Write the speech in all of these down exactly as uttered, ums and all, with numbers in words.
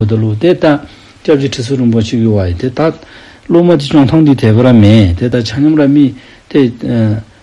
འབདཝ་ད་ལུ་ཏེ་ད་སྐྱབས་རྗེ་ཁྲི་ཟུར་རིན་པོ་ཆེ་གིས་ཝའི་ཏེ་ད་སློབ་མ་འདི་སྐྱོང་ཐངས་འདི་དེ་སྦེ་ར་མེན། ཏེ་ད་ཆ་མཉམ་ར་མི་ཏེ་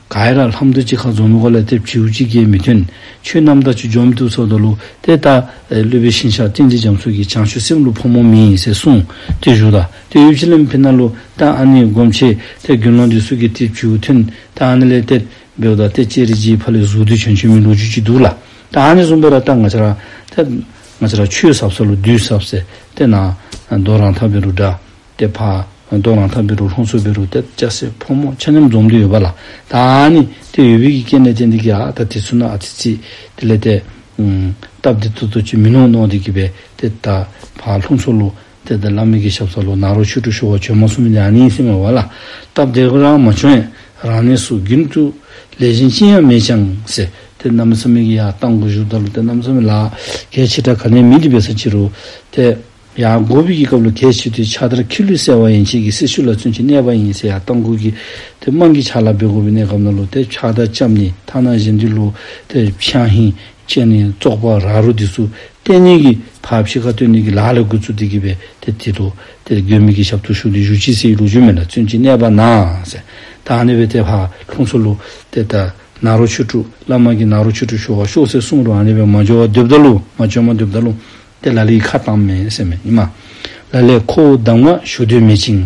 ཨེ་ག་ར་ལྷམ་དུ་ཅིག་ཁར་འཛོམས་མི་གུ་ལས་ཏེ་བྱིའུ་ཅིག་གིས་མི་ཐོན། ཆོས་རྣམ་དག་ཅིག་འཛོམས་འདུག་ཟེརཝ་ད་ལུ་ཏེ་ད་ཨེ་སློབ་དཔོན་ཞིང་གཤེགས་བསྟན་འཛིན་རྒྱ་མཚོ་གིས་བྱང་ཆུབ་སེམས་ལུ་ཕོ་མོ་མེད་ཟེར་གསུངས་ཏེ་བཞུགས་ད། ཏེ་ཡུདཔ་ཅིག་ལས་ཕར་ན་ལུ་ད་ཨ་ནི་སྒོམ་ཆེན་ཏེ་དགེ་སློང་འདི་ཚུ་གིས་ཏེ་བྱིའུ་ཐོན། ད་ཨ་ནི་ལས་ཏེ་འབདཝ་ད་ཏེ་ལྕགས་རི་རྗེ་ཕར་ལས་གཟུགས་འདི་བྱོན་བྱོན་མི་ལོ་རྒྱུས་ཅིག་འདུག་ལགས། ད་ཨ་ནི་བཟུམ་སྦེ་ར་ད་ང་བཅས་ར་ཏེ་ང་བཅས་ར་ཆོས་ཟབ་ས་ལུ་བདུད་ཟབ་ཟེར་ཏེ་ནཱ་རྡོ་རང་ཐང་འབད་རུང་འདྲ། ཏེ་ཕར་རྡོ་རང་ཐང་འབད་རུང་ལྷུང་ཚོ་འབད་རུང་ཏེ་སྐྱ་སེར་ཕོ་མོ་ཆ་མཉམ་འཛོམས་ཏེ་ཡོད་པ་ལགས། ད་ཨ་ནི་ཏེ་ཡོད་པའི་གི་རྐྱེན་ལས་བརྟེན་ཏེ་གིས་ཨ་ད་དེ་ཚུ་ནང་ཨ་ཙི་ཅིག་དེ་ལས་ཏེ་ཨམ་སྟབས་བདེ་ཏོག་ཏོ་ཅིག་མིན་ནུག་མནོ་སྟེ་གིས་སྦེ་ཏེ་ད་ཕར་ལྷུང་ཚོ་ལུ་ཏེ་ད་བླ་མའི་གི་ཞབས་ས་ལུ་ནཱ་རོ་ཆོས་དྲུག་ཞུ་བར་བྱོན་མ་ཚུགས་མི་འདི་ཨ་ནི་ཨིན་ཟེར་མས་པ་ལགས། སྟབས་བདེ་གུ་ར་མ་བྱོན་ཡང་རང་གནས་སུ་རྒྱུན་དུ་ལས་གཞན་ཅི་ཡང་མེད་ཀྱང་ཟེར་ཏེ་གནམ་མེད་ས་མེད་ཀྱི་ཡར་རྟ་མགོ་བཞུགསཔ་ད་ལུ་ཏེ་གནམ་མེད་ས་མེད་ལཱ་གལ་ཆེ་དྲགས་ག་ནི་མེད་དེ་འབད་ས་ཅི་རུང་ཏེ་ཡར་འགོ་བའི་གི་སྐབས་ལུ་གལ་ཆེ་དུས་ཕྱག་དར་ཁྱི་ལུ་གསོལ་བ་ཡན་ཆད་ཀྱི་སྲི་ཞུ་ལ་བརྩོན་ཅིང་གནས་པ་ཡིན་ཟེར། ཡར་རྟ་མགོ་གི་ཏེ་དམག་གི་ཕྱག་ལཱ་འབད་དགོ་པའི་གནས་སྐབས་ནང་ལུ་ཏེ་ཕྱག་དར་རྐྱབ་ནི་ཐ་ན་གཞན་འདི་ལུ་ཏེ་ཕྱག་ཧིང་བཅད་ནི་བཙོག་པ་ར་རོ་འདི་ཚུ་བཏོན་ནི་གི་ཕར་ཕྱི་ཁར་བཏོན་ནི་གི་ལཱ་ལས་འགོ་བཙུགས་ཏེ་གིས་སྦེ་ཏེ་དེ་ལུ་ཏེ་མགོན་པོའི་གི་ཞབས་ཏོག་ཞུ་སྟེ་བཞུགས་ཅི་ཟེར་ལོ་རྒྱུས་མས་ལགས། བརྩོན་ཅིང་གནས་པ་ན་ཟེར། ད་ཨ་ནི་སྦེ་ཏེ་ཕར་ལྷུང་ཚོ་ལུ་ཏེ་ད་ནཱ་རོ་ཆོས་དྲུག་བླ་མ་གིས་ནཱ་རོ་ཆོས་དྲུག་ཞུ་བར་ཤོག་ཟེར་གསུངས་རུང་ཨ་ནི་སྦེ་མ་འགྱོ་བར་སྡོདཔ་ད་ལུ་མ་བྱོནམ་སྡོདཔ་ད་ལུ་ཏེ་ལ་ལུ་གིས་ཁ་བཏངམ་མས་ཟེར་མས་ཨིན་མས། ལ་ལས་ཁོ་བོ་གདམས་ངག་ཞུ་འདོད་མེད་ཅིང་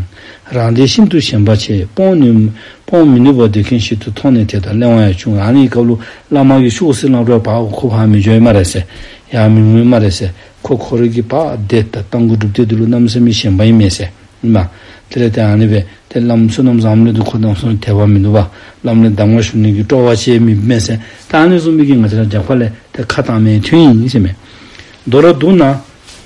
རང་སྡེ་ཤིན་ཏུ་ཞན་པ་ཆེ། སྤོང་ནུས་སྤོང་མི་ནུས་པ་འདོད་མཁན་ཞིག་ཏུ་མཐོང་ནས་དེ་དག་གླེང་བ་ཡང་བྱུང་། ཨ་ནི་སྐབས་ལུ་བླ་མ་གིས་ཤོག་ཟེར་གནང་རུང་ཕར་ཁོ་ཕར་མི་འགྱོ་ཡི་སྨ་རེ་ཟེར། ཡར་མི་འོང་ཡི་སྨ་རེ་ཟེར། ཁོ་ཁོ་རའི་གི་ཕར་སྡེ་ད་རྟ་མགོ་སྒྲུབ་སྡེ་འདི་ལུ་གནམ་མེད་ས་མེད་ཞན་པ་ཨིན་མས་ཟེར། ཨིན་མས། དེ་ལས་ཏེ་ཨ་ནི་སྦེ་ཏེ་བླམ་བསོད་ནམས་བཟངམོ་ལས་འདི་ཁོ་གནམ་མེད་ས་མེད་དད་པ་མིན་འདུག་པ། བླམ་ལས་གདམས་ངག་ཞུ་ནི་གི་སྤྲོ་བ་ཅིག་མེད་མས་ཟེར། ད་ཨ་ནི་བཟུམ་མའི་གི་ང་བཅས་ར་རྒྱབ་ཁ་ལས་ཏེ་ཁ་བཏངམ་ཐོན་ཡི་ཟེར་མས། མདོར་བསྡུ་ན་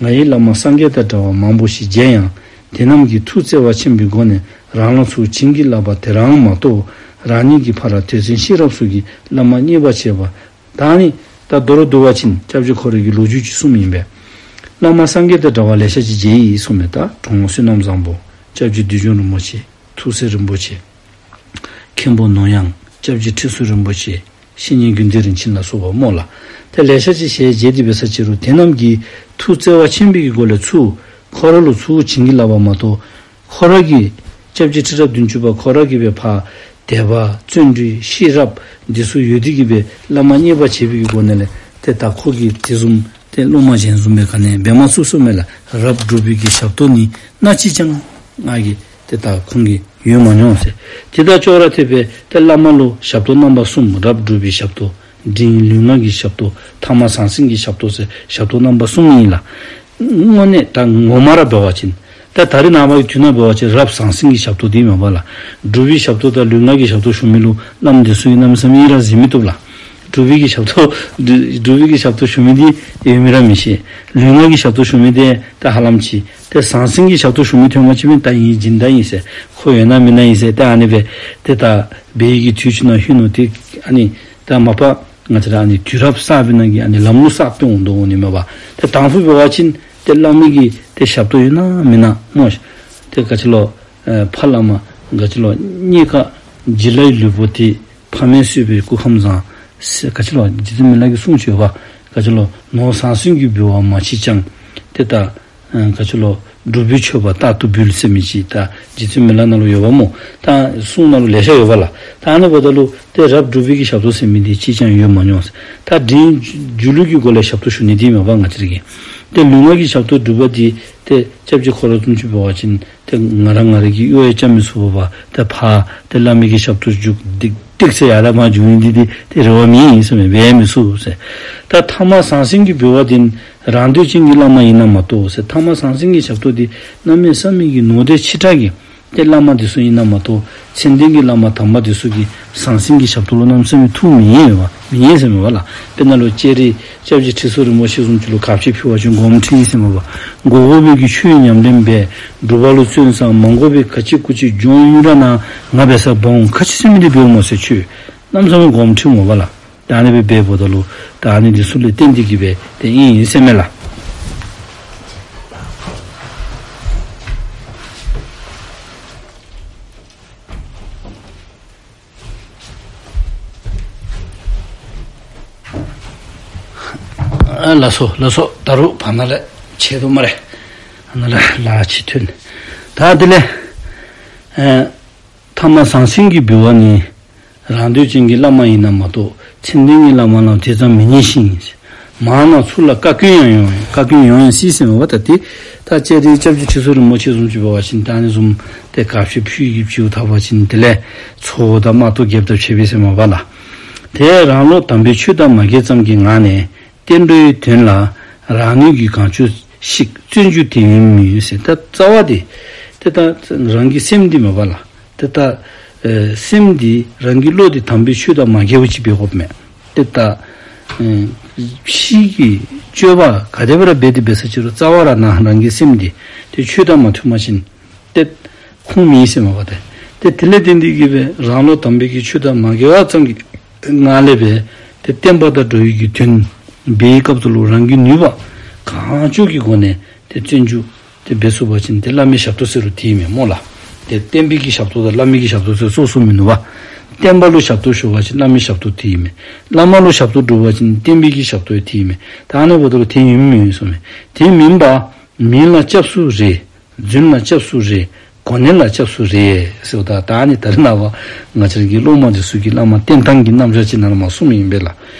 ང་ཡི་བླ་མ་སངས་རྒྱས་དང་འདྲ་བ་མང་པོ་ཞིག་མཇལ་ཡང་དེ་རྣམས་ཀྱིས་ཐུགས་བརྩེ་བ་ཆེན་པོའི་སྒོ་ནས་རང་ལ་ཚུར་བྱིན་གྱིས་བརླབས་པ་དེ་རང་མ་གཏོགས་རང་ཉིད་ཀྱིས་ཕར་དོན་ཚན་ཤེས་རབ་སོགས་ཀྱི་བླ་མ་མཉེས་པ་བྱས་པ། ད་ནི་ད་མདོར་བསྡུ་བ་ཅིན་སྐྱབས་རྗེ་ཁོ་རའི་གི་ལོ་རྒྱུས་ཅིག་གསུངམ་ཨིན་པས། བླ་མ་སངས་རྒྱས་དང་འདྲ་བ་ལེ་ཤ་ཅིག་མཇལ་ཡི་གསུངམ་མས། ད་གྲོང་བསོད་ནམས་བཟང་པོ། སྐྱབས་རྗེ་བདུད་འཇོམས་རིན་པོ་ཆེ། ཐུགས་སྲས་རིན་པོ་ཆེ། མཁན་པོ་ནོར་གཡང་། སྐྱབས་རྗེ་ཁྲི་ཟུར་རིན་པོ་ཆེ། བཤེས་གཉེན་དགེ་འདུན་རིན་ཆེན་ལ་སོགས་པ་སྨོ་ལགས། ཏེ་ལེ་ཤ་ཅིག་ཞལ་མཇལ་ཏེ་འབད་ས་ཅི་རུང་དེ་རྣམས་ཀྱིས་ཐུགས་བརྩེ་བ་ཆེན་པོའི་གི་སྒོ་ལས་ཚུར་ཁོ་ར་ལུ་ཚུར་བྱིན་གྱིས་བརླབས་པ་མ་གཏོགས་ཁོ་ར་གིས་སྐྱབས་རྗེ་ཁྲི་རབས་བདུན་ཅུ་པ་ཁོ་ར་གིས་སྦེ་ཕར་དད་པ་བརྩོན་འགྲུས་ཤེས་རབ་འདི་ཚུ་ཡོད་དེ་གིས་སྦེ་བླ་མ་མཉེས་པ་བྱས་པའི་གི་སྒོ་ནས་ལས་ཏེ་ད་ཁོ་གིས་དེ་བཟུམ་ཏེ་སློབ་མ་གཞན་བཟུམ་སྦེ་ག་ནི་འབད་མ་ཚུགས་གསུངམ་མས་ལགས། རབ་སྒྲུབ་པའི་གི་ཞབས་ཏོག་ནི་སྣ་གཅིག་ཀྱང་ང་གིས་ཏེ་ད་ཁོང་གིས་ཡོད་མ་མྱོང་ཟེར། དེ་དང་ཅོག་ར་འཐདཔ་སྦེ་ཏེ་བླ་མ་ལུ་ཞབས་ཏོག་རྣམ་པ་གསུམ། རབ་སྒྲུབ་པའི་ཞབས་ཏོག། འབྲིང་ལུས་ངག་གི་ཞབས་ཏོག། ཐ་མ་ཟང་ཟིང་གི་ཞབས་ཏོག་ཟེར་ཞབས་ཏོག་རྣམ་པ་གསུམ་ཨིན་ལགས། དངོས་གནས་ད་ངོ་མ་ར་འབད་བ་ཅིན་ད་ད་རེས་ནངས་པ་གི་དུས་ནང་འབད་བ་ཅིན་རབ་ཟང་ཟིང་གི་ཞབས་ཏོག་འདི་མེན་པ་ལགས། སྒྲུབ་པའི་ཞབས་ཏོག་དང་ལུས་ངག་གི་ཞབས་ཏོག་ཞུ་མི་ལུ་བླམ་འདི་ཚུ་གིས་གནམ་མེད་ས་མེད་ཡི་རངས་བྱིན་མི་བཏུབ་ལགས། སྒྲུབ་པའི་གི་ཞབས་ཏོག་སྒྲུབ་པའི་གི་ཞབས་ཏོག་ཞུ་མི་འདི་ཡོད་མེད་ར་མི་ཤེས། ལུས་ངག་གི་ཞབས་ཏོག་ཞུ་མི་འདི་ད་ཧ་ལམ་ཅིག་ཏེ་ཟང་ཟིང་གི་ཞབས་ཏོག་ཞུ་མི་ཐོན་པ་ཅིན་ད་ཨིན་སྦྱིན་བདག་ཨིན་ཟེར། ཁོ་ཡོད་ན་མེད་ན་ཨིན་ཟེར། ད་ཨ་ནི་སྦེ་ཏེ་ད་འབད་བའི་གི་དུས་ཅིག་ནང་ལྷོད་ནུག། ཏེ་ཨ་ནི་ད་མ་པ་ང་བཅས་ར་ཨ་ནི་དུས་རབས་གསར་པའི་ནང་གི་ཨ་ནི་ལམ་ལུགས་གསརཔ་འོང་དོ་འོང་ནི་མས་པ། ཏེ་དང་ཕུ་འབད་བ་ཅིན་ཏེ་བླ་མའི་གི་ཏེ་ཞབས་ཏོག་ཡོད་ན་མེད་ན་སྨོ། ཏེ་ག་ཅི་ལོ་ཨེ་ཕ་བླ་མ་ག་ཅི་ལོ་རྙེད་དཀའ་བྱིན་རླབས་ཀྱི་ལུས་པོ་དེ་ཕ་མས་གསོས་པའི་སྐུ་ཁམས་བཟང་ཟེར་ག་ཅི་ལོ་རྗེ་བཙུན་མི་ལ་གི་གསུང་ཅིག་ཡོད་པ། ག་ཅི་ལོ་ནོར་ཟང་ཟིང་གི་འབུལ་བ་མ་མཆིས་ཀྱང་ཏེ་ད་ཨ་ག་ཅི་ལོ་སྒྲུབ་པའི་མཆོད་པ་རྟག་ཏུ་འབུལ་ཟེར་མི་ཅིག་ད་རྗེ་བཙུན་མི་ལ་ནང་ལུ་ཡོད་པ་སྨོ། ད་གསུང་ནང་ལུ་ལེ་ཤ་ཡོད་པ་ལགས། ད་ཨ་ནི་འབདཝ་ད་ལུ་ཏེ་རབ་སྒྲུབ་པའི་གི་ཞབས་ཏོག་ཟེར་མི་འདི་གཅིག་ཀྱང་ཡོད་མ་མྱོང་ཟེར། ད་འབྲིང་སྒྱུ་ལུས་ཀྱི་སྒོ་ལས་ཞབས་ཏོག་ཞུ་ནི་འདི་མས་པ་ང་བཅས་ར་གི། ཏེ་ལུས་ངག་གི་ཞབས་ཏོག་སྒྲུབ་པ་འདི་ཏེ་སྐྱབས་རྗེ་ཁོ་ར་བཟུམ་ཅིག་འབད་བ་ཅིན་ཏེ་ང་ར་ང་ར་གི་གཡོག་ཡང་རྐྱབ་མི་ཚུགས་པ་ཏེ་ཕར་ཏེ་བླ་མའི་གི་ཞབས་ཏོག་མཇུག་ཏིག་ཏིག་ཟེར་ཡར་ལས་མར་འགྱོ་ནི་འདི་ཏེ་རེ་བ་མེད་ཟེར་མས། འབད་མི་ཚུགས་ཟེར། ད་ཐ་མ་ཟང་ཟིང་གི་འབུལ་བ་འདི་རང་འདོད་ཅན་གྱི་བླ་མ་ཨིན་ན་མ་གཏོགས་ཟེར། ཐ་མ་ཟང་ཟིང་གི་ཞབས་ཏོག་འདི་གནམ་མེད་ས་མེད་ཀྱི་ནོར་དེ་ཆེ་དྲགས་ཀྱི་ཏེ་བླ་མ་འདི་ཚུ་ཨིན་ན་མ་གཏོགས་མཚན་ལྡན་གྱི་བླ་མ་དམ་པ་འདི་ཚུ་གིས་ཟང་ཟིང་གི་ཞབས་ཏོག་ལུ་གནམ་མེད་ས་མེད་ཐུགས་མི་མཉེས་པས། མི་མཉེས་ཟེར་མས་པ་ལགས། དཔེར་ན་ལུ་ལྕགས་རི་སྐྱབས་རྗེ་ཁྲི་ཟུར་རིན་པོ་ཆེ་བཟུམ་ཅིག་ལུ་ག་ཅི་ཕུལ་བ་ཅིན་སྒོམ་ཁྲི་ཨིན་ཟེར་མས་པ། དགོ་དགོ་པའི་གི་ཆོས་ཉམས་ལེན་འབད། སྒྲུབ་པ་ལུ་བརྩོན་ཟེར། མ་དགོ་པའི་ག་ཅི་གུ་ཅི་སྦྱོང་ཡུན་ར་ན་ང་འབད་ས་འབག་འོང་། ག་ཅི་ཟེར་མི་འདི་འབདཝ་སྨོ་ཟེར། ཁྱོད་གནམ་མེད་ས་མེད་སྒོམ་ཁྲི་སྨོ་པ་ལགས། ད་ཨ་ནི་སྦེ་འབདཝ་ད་ལུ་ད་ཨ་ནི་འདི་ཚུ་ལས་བརྟེན་ཏེ་གིས་སྦེ་ཏེ་ཨིན་ཨིན་ཟེར་མས་ལགས། ཨ་ལགས་སོ་ལགས་སོ། ད་རུང་བར་ན་ལས་ཆད་དོ་སྨ་རེ། ཨ་ནཱ་ལས་ལཱ་ཅིག་ཐོན། ད་དེ་ལས་ཨེ་ཐ་མ་ཟང་ཟིང་གིས་འབུལ་བ་ནི། རང་འདོད་ཅན་གྱི་བླ་མ་ཡིན་ན་མ་གཏོགས་མཚན་ལྡན་གྱི་བླ་མ་ལ་དེ་ཙམ་མི་ཉན་ཞིང་། མང་ན་ཚུར་ལ་བཀའ་བཀྱོན་ཡང་ཡོང་། བཀའ་བཀྱོན་ཡོང་ཡང་སྲིད་ཟེར་མས་པ། ད་དེ་ད་ཅི་རེད། སྐྱབས་རྗེ་ཁྲི་ཟུར་རིན་པོ་ཆེ་བཟུམ་ཅིག་འབད་བ་ཅིན་ད་ཨ་ནི་བཟུམ་ཏེ་དགའ་བཤུས་ཕུལ་གྱི་ཕུལཝ་ཐལ་བ་ཅིན་དེ་ལས་ཚོགས་དང་དམག་ཐོག་རྒྱབ་ཐབས་བྱེད་པས་ཟེར་མས་པ་ལགས། དེ་རང་ལུགས་དམ་པའི་ཆོས་དང་མ་འགལ་ཙམ་གྱི་ངང་ནས་བསྟན་འགྲོའི་དོན་ལ་རང་ནུས་ཀྱིས་གང་ལྕོགས་ཤིག་བརྩོན་རྒྱུ་དེ་ཡིན་མོད་ཟེར། ད་རྩ་བ་དེ་ཏེ་ད་རང་གི་སེམས་འདི་མས་པ་ལགས། ཏེ་ད་ཨེ་སེམས་འདི་རང་གི་བློ་འདི་དམ་པའི་ཆོས་དང་མ་འགལ་བ་ཅིག་འབད་དགོཔ་མས། ཏེ་ད་ཨེ་ཕྱི་གི་སྤྱོད་པ་ག་དེ་སྦེ་ར་འབད་དེ་འབད་ས་ཅི་རུང་རྩ་བ་ར་ནང་རང་གི་སེམས་འདི་ཏེ་ཆོས་དང་མ་མཐུན་པ་ཅིན་ཏེ་ཁུངས་མེད་ཟེར་མས་པ། ཏེ་ཏེ་དེ་ལས་བརྟེན་ཏེ་གིས་སྦེ་རང་ལུགས་དམ་པའི་གི་ཆོས་དང་མ་འགལ་བ་ཙམ་གྱི་ངང་ལས་སྦེ་ཏེ་བསྟན་པ་དང་འགྲོ་བའི་གི་དོན་འབད་བའི་སྐབས་སུ་ལུ་རང་གི་ནུས་པ་གང་ལྕོགས་ཀྱི་སྒོ་ནས་ཏེ་བརྩོན་འགྲུས་ཏེ་འབད་ཚུགས་པ་ཅིན་ཏེ་བླ་མའི་ཞབས་ཏོག་ཟེར་རུང་དེ་ཨིན་མས་སྨོ་ལགས། ཏེ་བསྟན་པའི་གི་ཞབས་ཏོག་དང་བླ་མའི་གི་ཞབས་ཏོག་ཟེར་སོ་སོ་མིན་ནུག་པ། བསྟན་པ་ལུ་ཞབས་ཏོག་ཞུ་བ་ཅིན་བླ་མའི་ཞབས་ཏོག་དེ་ཨིན་མས། བླ་མ་ལུ་ཞབས་ཏོག་སྒྲུབ་པ་ཅིན་བསྟན་པའི་གི་ཞབས་ཏོག་དེ་ཨིན་མས། ད་ཨ་ནི་འབདཝ་ད་ལུ་དེ་ཨིན་མི་ཨིན་གསུངས་མས། དེ་མེན་པར་མིང་ལ་སྐྱབས་སུ་རེ། རྫུན་ལ་སྐྱབས་སུ་རེ། གོ་གནས་ལ་སྐྱབས་སུ་རེ་ཟེརཝ་ད་ད་ཨ་ནི་ད་རེས་ནངས་པ་ང་བཅས་ར་གི་སློབ་མ་འདི་ཚུ་གིས་བླ་མ་བསྟེན་ཐངས་ཀྱི་རྣམ་གཞག་ཅིག་ནང་ལུ་མར་གསུངས་མི་ཨིན་པས་ལགས།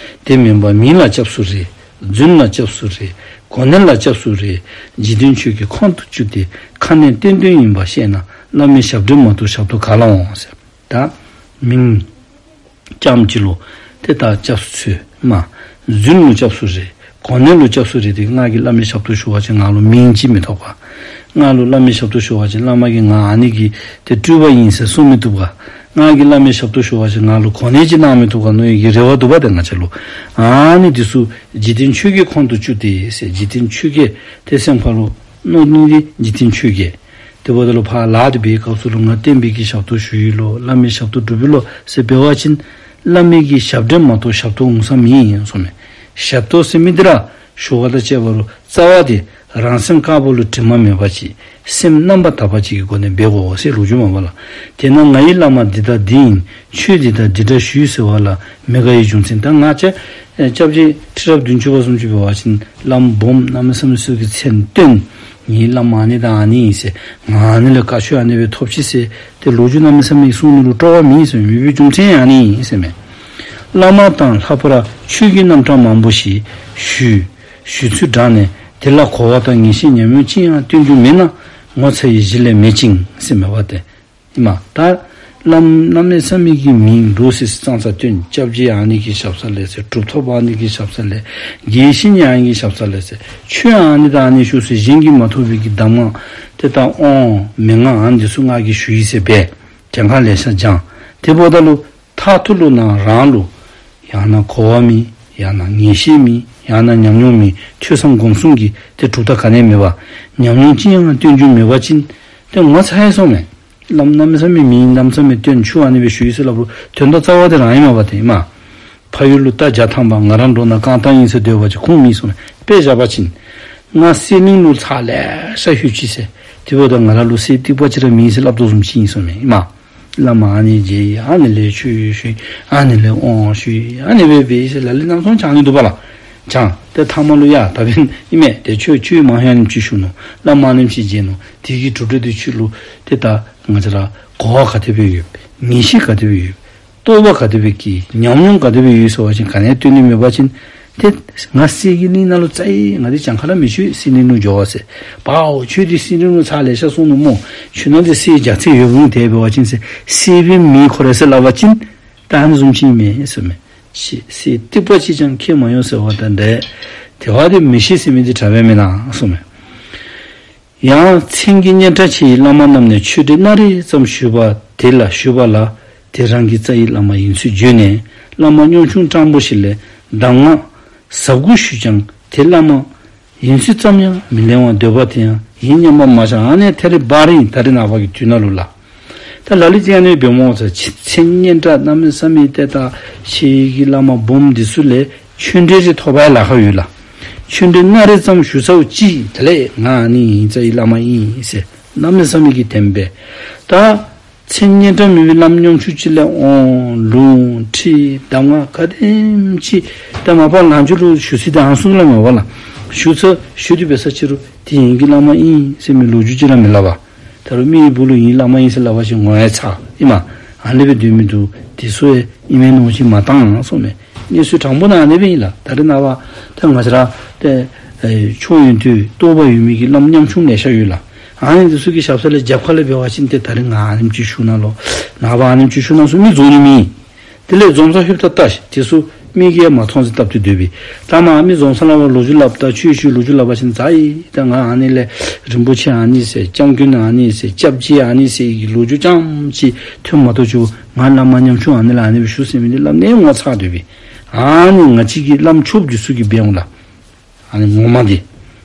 དེ་མེན་པར་མིང་ལ་སྐྱབས་སུ་རེ། རྫུན་ལ་སྐྱབས་སུ་རེ། གོ་གནས་ལ་སྐྱབས་སུ་རེ། འཇིག་རྟེན་ཆོས་ཀྱི་ཁོང་དུ་བཅུག་སྟེ། ཁ་ནས་བསྟན་དོན་ཡིན་པར་ཤེས་ན། བླ་མའི་ཞབས་འདྲེན་མ་གཏོགས་ཞབས་ཏོག་ག་ལ་འོང་ཟེར། ད་མིང་ཙམ་ཅིག་ལུ་ཏེ་ད་སྐྱབས་སུ་འཚོལ་མས། རྫུན་ལུ་སྐྱབས་སུ་རེ། གོ་གནས་ལུ་སྐྱབས་སུ་རེ། ཏེ་ང་གིས་བླ་མའི་ཞབས་ཏོག་ཞུ་བ་ཅིན་ང་ལུ་མིང་ཅིག་མི་ཐོབ་ག། ང་ལུ་བླ་མའི་ཞབས་ཏོག་ཞུ་བ་ཅིན་བླ་མ་གིས་ང་ཨ་ནི་གི་ཏེ་སྤྲུལ་པ་ཨིན་ཟེར་གསུང་མི་བཏུབ་ག། ང་གིས་བླ་མའི་ཞབས་ཏོག་ཞུ་བ་ཅིན་ང་ལུ་གོ་གནས་ཅིག་གནང་མི་བཏུབ་ག་མནོ་བའི་གི་རེ་བ་འདུག་པ། ཏེ་ང་བཅས་ལུ་ཨ་ནི་འདི་ཚུ་འཇིག་རྟེན་ཆོས་ཀྱི་ཁོང་དུ་བཅུག་སྟེ་ཟེར། འཇིག་རྟེན་ཆོས་ཀྱི་ཏེ་སེམས་ཁར་ལུ་མནོ་ནི་འདི་འཇིག་རྟེན་ཆོས་ཀྱི། དེ་འབདཝ་ད་ལུ་ཕར་ལཱ་འདི་འབད་བའི་སྐབས་སུ་ལུ་ང་བསྟན་པའི་གི་ཞབས་ཏོག་ཞུ་ཡི་ལོ། བླ་མའི་ཞབས་ཏོག་སྒྲུབ་ཡི་ལོ་ཟེར་འབད་བ་ཅིན་བླ་མའི་གི་ཞབས་འདྲེན་མ་གཏོགས་ཞབས་ཏོག་འོང་ས་མེད་ཨིན་གསུངས་མས། ཞབས་ཏོག་ཟེར་མི་འདི་ར་ཞུ་བ་དང་བཅས་པ་ལུ་རྩ་བ་འདི་རང་སེམས་དཀར་པོ་ལུ་དྲི་མ་མེད་པ་ཅིག། སེམས་རྣམ་པར་དག་པ་ཅིག་གི་སྒོ་ནས་འབད་དགོ་ཟེར་ལོ་རྒྱུས་མས་པ་ལགས། དེས་ན་ང་ཡི་བླ་མ་འདི་དང་འདི་ཡིན། ཆོས་འདི་དང་འདི་འདྲ་ཞུ་ཟེར་བ་ལ་མི་དགའ་བའི་རྒྱུ་མཚན། ད་ང་བཅས་ཨེ་སྐྱབས་རྗེ་ཁྲི་རབས་བདུན་ཅུ་པ་བཟུམ་ཅིག་འབད་བ་ཅིན་བླམ་སྦོམ་གནམ་མེད་ས་མེད་ཚུ་གིས་མཚན་བཏོན། ངེའི་བླ་མ་ཨ་ནི་དང་ཨ་ནི་ཨིན་ཟེར། ང་ཨ་ནི་ལས་བཀའ་ཆོས་ཨ་ནི་སྦེ་ཐོབ་ཅི་ཟེར་ཏེ་ལོ་རྒྱུས་གནམ་མེད་ས་མེད་གསུང་ནི་ལུ་སྤྲོ་བ་མེད་ཟེར་མི་འབད་བའི་རྒྱུ་མཚན་ཨ་ནི་ཨིན་ཟེར་མས། བླ་མ་དང་ལྷག་པར་ཆོས་ཀྱི་རྣམ་གྲངས་མང་པོ་ཞིག་ཞུས། ཞུ་ཚུལ་དྲངས་ནས་དེ་ལ་གོ་བ་དང་ངེས་ཤེས་ཉམས་མྱོང་ཅི་ཡང་སྟོན་རྒྱུ་མེད་ན་ངོ་ཚ་ཡི་གཞི་ལས་མེད་ཅིང་ཟེར་མས་པ་ཏེ། ཨིན་མས། ད་བླམ་གནམ་མེད་ས་མེད་ཀྱི་མིང་འདྲོག་སི་སི་ཙང་ཙ་བཏོན། སྐྱབས་རྗེ་ཨ་ནི་གི་ཞབས་ས་ལས་ཟེར། གྲུབ་ཐོབ་ཨ་ནི་གི་ཞབས་ས་ལས། དགེ་བཤེས་ཨ་ནི་གི་ཞབས་ས་ལས་ཟེར། ཆོས་ཨ་ནི་དང་ཨ་ནི་ཞུ་ཟེར། གཞན་གྱིས་མ་ཐོབ་པའི་གི་གདམས་ངག་ཏེ་ད་དབང་མན་ངག་ཨ་ནི་འདི་ཚུ་ང་གིས་ཞུ་ཡི་ཟེར་སྦེ་གྱངས་ཁ་ལེ་ཤ་སྦྱང་། དེ་འབདཝ་ད་ལུ་མཐར་ཐུག་ལུ་ནང་རང་ལུ་ཡང་ན་གོ་བ་མེད། ཡང་ན་ངེས་ཤེས་མེད། ཡང་ན་ཉམས་མྱོང་མེད། ཐོས་བསམ་སྒོམ་གསུམ་གྱི་ཏེ་གྲུབ་རྟགས་ག་ནི་ཡང་མེད་པར་ཉམས་མྱོང་ཅི་ཡང་སྟོན་རྒྱུ་མེད་པ་ཅིན་ཏེ་ངོ་ཚ་ཡི་གསུངས་མས། བླམ་གནམ་མེད་ས་མེད་མིང་གནམ་མེད་ས་མེད་བཏོན། ཆོས་ཨ་ནི་སྦེ་ཞུ་ཡི་ཟེར་སླབ་རུང་དོན་དག་རྩ་བ་དེ་རང་ཨིན་མས་པ་ཏེ། ཨིན་མས། ཕ་ཡུལ་ལུ་རྟ་བརྒྱ་ཐམ་པ། ང་རང་འདྲོག་ན་རྐང་ཐང་ཡིན་ཟེར་སྡོད་པ་ཅིན་ཁུངས་མེད་གསུངས་མས། དཔེ་བཞག་པ་ཅིན་ང་གསེར་གླིང་ལུ་ཚར་ལེ་ཤ་ལྷོད་ཅི་ཟེར། དེ་འབདཝ་ད་ང་ར་ལུ་གསེར་ཐིགས་པ་ཅིག་ར་མེད་ཟེར་སླབ་དོ་བཟུམ་ཅིག་ཨིན་གསུངས་མས། ཨིན་མས། བླ་མ་ཨ་ནི་མཇལ་ཡི། ཨ་ནི་ལས་ཆོས་ཞུ་ཡི། ཨ་ནི་ལས་དབང་ཞུ་ཡི། ཨ་ནི་སྦེ་འབད་ཡི་ཟེར་ལ་ལུ་ནང་སོང་སྦྱང་ནི་འདུག་པ་ལགས། སྦྱང་། ཏེ་མཐའ་མ་ལུ་ཡ་ད་འབདན་ཨིན་མས། ཏེ་ཁྱོད་ཆོས་མང་ཡང་ནེམ་ཅིག་ཞུ་ནུག། བླ་མ་ནེམ་ཅིག་མཇལ་ནུག། དེ་གི་གྲུབ་འབྲས་དེ་ཁྱོད་ལུ་ཏེ་ད་ང་བཅས་ར་གོ་བ་ག་དེ་སྦེ་ཡོད། ངེས་ཤེས་ག་དེ་སྦེ་ཡོད། རྟོགས་པ་ག་དེ་སྦེ་སྐྱེས། ཉམས་མྱོང་ག་དེ་སྦེ་ཡོད་ཟེར་བ་ཅིན་ག་ནི་ཡང་སྟོན་ནི་མེད་པ་ཅིན་ཏེ་ང་གསེར་གྱི་གླིང་ནང་ལུ་ཚར་ཡི། ང་འདི་གྱངས་ཁ་ར་མི་ཆོད། གསེར་གླིང་ལུ་འགྱོ་བ་ཟེར། པའོ་ཁྱོད་འདི་གསེར་གླིང་ལུ་ཚར་ལེ་ཤ་སོང་ནུག་སྨོ། ཁྱོད་ནང་འདི་གསེར་རྒྱ་ཚད་ཡོདཔ་འོང་། དེ་འབད་བ་ཅིན་ཟེར་གསེར་སྦེ་མེད་ཁོ་ར་ཟེར་སླབ་པ་ཅིན་ད་ཨ་ནི་བཟུམ་ཅིག་ཨིན་མས་ཟེར་མས། ཁྱོད་གསེར་ཐིགས་པ་ཅིག་ཀྱང་ཁྱད་མ་ཡོད་ཟེར་བ་ད་འདྲ། དེ་བ་དེ་མི་ཤེས་ཟེར་མི་འདི་དྲག་པས་མེན་ན་གསུངས་མས། ཡང་མཚན་གྱི་སྙན་གྲགས་ཆེ་བའི་བླ་མ་རྣམས་ནས་ཆོས་འབྲེལ་སྣ་རེ་ཙམ་ཞུས་པ་དེ་ལ་ཞུས་པ་ལ་དེ་རང་གི་རྩ་བའི་བླ་མ་ཡིན་ཚུལ་བརྗོད་ནས་བླ་མ་གཉོམ་ཆུང་སྤྲང་པོ་ཞིག་ལས་གདམས་ངག་ཟབ་དགུ་ཞུས་ཀྱང་དེ་བླ་མ་ཡིན་ཚུལ་ཙམ་ཡང་མི་གླེང་བར་སྡོད་པ་དེ་ཡང་ཡིན་སྙམ་པ་མ་བྱུང་། ཨ་ནི་ཐད་རི་བ་རི་ཨིན། ད་རེས་ནངས་པ་གི་དུས་ནང་ལུ་ལགས། ད་ལ་ལུ་ཅིག་ཨ་ནི་སྦེ་སྨོ་ཟེར། མཚན་སྙན་གྲགས་གནམ་མེད་ས་མེད་ཏེ་ད་ཆེ་བའི་གི་བླ་མ་སྦོམ་འདི་ཚུ་ལས་ཆོས་འབྲེལ་ཅིག་ཐོབ་པར་ལཱ་ཁག་ཡོད་ལགས། ཆོས་འབྲེལ་སྣ་རེ་ཙམ་ཞུ་ཚརཝ་ཅིག་དེ་ལས་ང་ཨ་ནི་ཡིན་རྩ་བའི་བླ་མ་ཨིན་ཟེར་གནམ་མེད་ས་མེད་ཀྱི་དེ་སྦེ། ད་མཚན་སྙན་གྲགས་མེད་པའི་བླམ་གཉོམ་ཆུང་ཅིག་ལས་དབང་ལུང་ཁྲིད་གདམས་ངག་ག་དེམ་ཅིག་ད་མ་པ་ལང་ཇུ་ལུ་ཞུ་ས་དེ་ཨ་ནི་ཚུ་ལས་མས་པ་ལགས། ཞུ་ཚར་ཞུ་དེ་འབད་ས་ཅིག་རུང་དེ་ཨིན་གྱི་བླ་མ་ཨིན་ཟེར་མི་ལོ་རྒྱུས་ཅིག་ར་མི་སླབ་པ། ད་རུང་མི་གི་སྦུག་ལུ་ཨིན་བླ་མ་ཨིན་ཟེར་སླབ་པ་ཅིན་ངོ་ཡང་ཚ་ཨིན་མས། ཨ་ནི་སྦེ་སྡོད་མི་འདུག། དེ་ཚུ་ཡང་ཨིན་མས་མནོ་ཅིག་མ་བཏང་གསུངམ་མས། གནས་ཚུལ་དྲང་པོ་ནང་ཨ་ནི་སྦེ་ཨིན་ལགས། ད་རེས་ནངས་པ་ཏེ་ང་བཅས་ར་ཏེ་ཨེ་ཆོས་ཡོན་ཏན་རྟོགས་པ་ཡོད་མི་གི་བླམ་ཉམ་ཆུང་ལེ་ཤ་ཡོད་ལགས། ཨ་ནི་འདི་ཚུ་གི་ཞབས་ས་ལས་རྒྱབ་ཁ་ལས་འབད་བ་ཅིན་ཏེ་ད་རེས་ང་ཨ་ནེམ་ཅིག་ཞུ་ན་ལོ་ནངས་པ་ཨ་ནེམ་ཅིག་ཞུ་ན་ཟེར་མི་འཛོལ་ནི་མེད། དེ་ལས་འཛོམས་ས་ལྷོདཔ་ད་ལྟ་ཞིག་དེ་ཚུ་མིག་གིས་མ་མཐོང་ཟེར་བཏབ་སྟེ་སྡོད་པས། ད་མ་མི་འཛོམས་ས་ལུ་ལོ་རྒྱུས་སླབ་ད་ཆོས་ཞུ་ལོ་རྒྱུས་སླབ་པ་ཅིན་ད་ཨིན་ད་ང་ཨ་ནི་ལས་རིན་པོ་ཆེ་ཨ་ནི་ཟེར་སྐྱབས་མགོན་ཨ་ནི་ཟེར་སྐྱབས་རྗེ་ཨ་ནི་ཟེར་གྱི་ལོ་རྒྱུས་རྐྱངམ་ཅིག་ཐོནམ་མ་གཏོགས་ཅིག་ང་བླ་མ་ཉམ་ཆུང་ཨ་ནི་ལས་ཨ་ནི་སྦེ་ཞུ་ཟེར་མི་འདི་སླབ་ནི་ངོ་ཚ་སྡོད་པས། ཨ་ནི་ང་བཅས་ཀྱི་བླམ་ཆོསཔ་འདི་ཚུ་གིས་འབད་འོང་ལགས། ཨ་ནི་ངོ་མ་འདི་